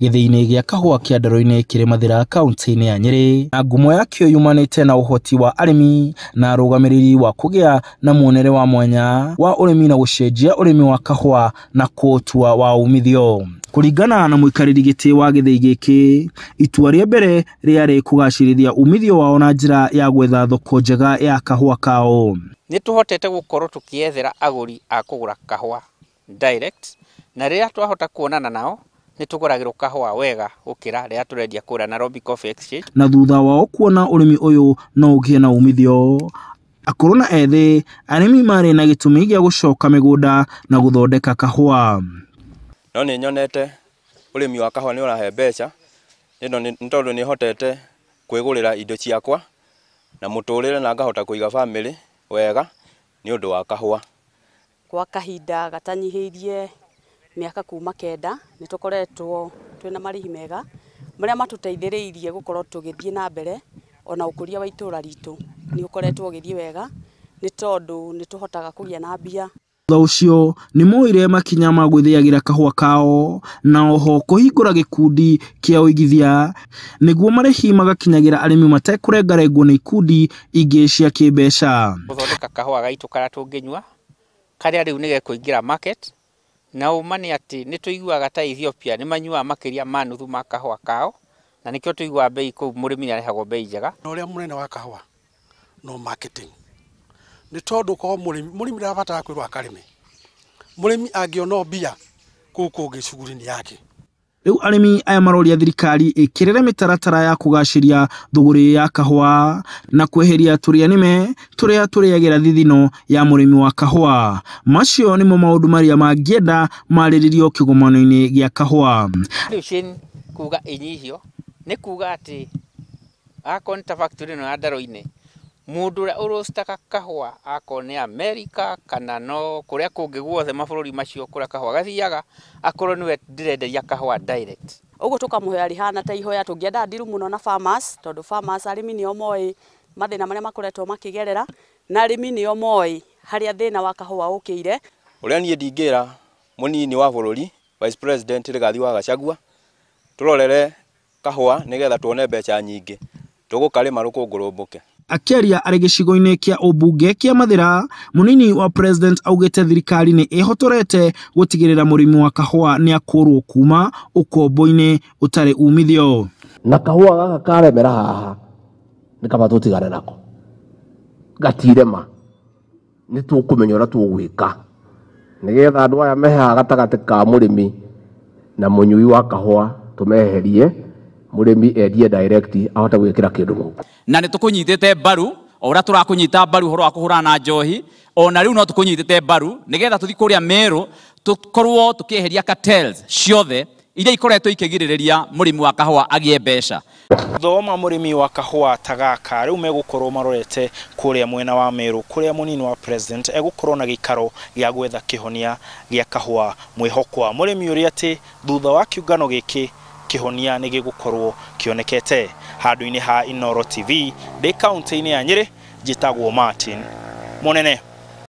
Gĩthĩi-inĩ gĩa kahũa kĩa Ndoro-inĩ kĩrĩ Mathĩra kaunti-inĩ ya Nyĩrĩ, na ngumo yakĩo yumanĩte na ũhoti wa arĩmi na arũgamĩrĩri wa kũgĩa na muonere wa mwanya wa ũrĩmi na gũcenjia ũrĩmi wa kahũa na kũũtua wa umithio. Kũringana na mũikarĩri gĩtĩ wa gĩthĩi gĩkĩ, itua rĩa mbere rĩarĩ kũgacĩrithia umithio wao na njĩra ya gwetha thoko njega ya kahũa kao. Nĩ tũhotete gũkorwo tũkĩethera agũri a kũgũra kahũa direct, na rĩrĩa twahota kuonana nao nĩ tũgũragĩrwo kahũa wega gũkĩra rĩrĩa tũrendia kũrĩa Nairobi Coffee Exchange. Na thutha wao kuona ũrĩmi ũyũ no ũgĩe na umithio, akũrũ na ethĩ, arĩmi marĩ na gĩtũmi gĩa gũcoka mĩgũnda na gũthondeka kahũa. No nĩ nyonete ũrĩmi wa kahũa nĩ ũrahe mbeca, nĩ tondũ nĩ hotete kwĩgũrĩra indo ciakwa na mũtũrĩre na ngahota kũiga bamĩrĩ wega nĩ ũndũ wa kahũa. Kwa kahinda gatanyihĩirie mĩaka kuma 9 nĩ tũkoretwo twĩna marĩhi mega marĩa matũteithĩrĩirie gũkorwo tũgĩthiĩ na mbere, ona ũkũria wa itũra ritũ nĩ ũkoretwo ũgĩthiĩ wega nĩ tondũ nĩ tũhotaga kũgĩa na mbia. Thutha ũcio nĩ moire makinya ma gwĩthĩagĩra kahũa kao na oho kũhingũra gĩkundi kĩa ũigithia nĩguo marĩhi magakinyagĩra arĩmi matekũrengarengwo nĩ ikundi ingĩ cia kĩmbeca. Gũthondeka kahũa gaitũ karĩa tũngĩnyua karĩa rĩu nĩ gekũingĩra market, na ũma nĩ atĩ nĩ tũiguaga ta Ethiopia nĩ manyuaga makĩria ma nuthu ma kahũa kao, na nĩkĩo tũiguaga bei kũu mũrĩmi nĩ arĩhagwo bei njega. Na ũrĩa mũnene wa kahũa no marketing, nĩ tondũ korwo mũrĩmi ndarabatara kwĩrwo akarĩme, mũrĩmi angĩona mbia kũu kũngĩ cuguri-inĩ yake. Rĩu arĩmi aya maroria thirikari ĩkĩrĩre mĩtaratara ya kũgacĩria thũgũrĩ ya kahũa na kweheria tũrĩa nĩme tũrĩa tũrĩagĩra thithino ya mũrĩmi wa kahũa. Macio nĩmo maũndũ marĩa mangĩenda marĩrĩrio kĩgomano-inĩ gĩa kahũa. Rĩu chain kuga ĩnyihio nĩ kuga atĩ akorwo nĩ ta factory ĩno ya Ndaro-inĩ, mũndũ ũrĩa ũrostaga kahũa akorwo nĩ America kana no kũrĩa kũngĩ guothe mabũrũri macio kũrĩa kahũa gathiaga, akorwo nĩwe ndĩrenderia kahũa direct. Ũguo tũkamũhoya rĩhana ta ihoya, tũngĩenda ndiru mũno na farmers, tondũ farmers arĩmi nĩo moĩ mathĩna marĩa makoretwo makĩgerera, na arĩmi nĩo moĩ harĩa thĩna wa kahũa ũkĩire. Ũrĩa niĩ ndingĩra mũnini wa bũrũri Vice President Rigathi wa Gachagua, tũrorere kahũa nĩgetha tuone mbeca nyingĩ, tũgũkarĩma rũkũngũ rũmbũke. Akĩaria arĩ gĩcigo-inĩ kĩa ũmbunge kĩa Mathĩra, mũnini wa president augĩte thirikari nĩ ĩhotorete gũtigĩrĩra mũrĩmi wa kahũa nĩ akũrwo kuma ũkombo-inĩ ũtarĩ umithio. Na kahũa gaka karemera haha nĩ kaba tũtigane nako, gatirema, nĩ tũkũmenya ũrĩa tũgwĩka nĩgetha andũ aya me haha gatagatĩ ka mũrĩmi na mũnyui wa kahũa tũmeherie, mũrĩmi endie direct ahote gwĩkĩra kĩndũ mũhuko. Na nĩ tũkũnyitĩte mbaru o ũrĩa tũrakũnyita mbaru ũhoro wa kũhũrana na njohi, ona rĩu no tũkũnyitĩte mbaru nĩgetha tũthiĩ kũrĩa Meru tũkorwo tũkĩeheria cartels ciothe iria ikoretwo ikĩgirĩrĩria mũrĩmi wa kahũa agĩe mbeca. Thoma mũrĩmi wa kahũa ta gaka rĩu megũkorwo marorete kũrĩa mwena wa Meru kũrĩa mũnini wa president egũkorwo na gĩikaro gĩa gwetha kĩhonia gĩa kahũa. Mwĩhoko wa mũrĩmi ũrĩa atĩ thutha wa kĩũngano gĩkĩ kĩhonia nĩ gĩgũkorwo kĩonekete. Handũ-inĩ ha Inooro TV ndĩ kaunti-inĩ ya Nyĩrĩ, njĩtagwo Martin Mũnene.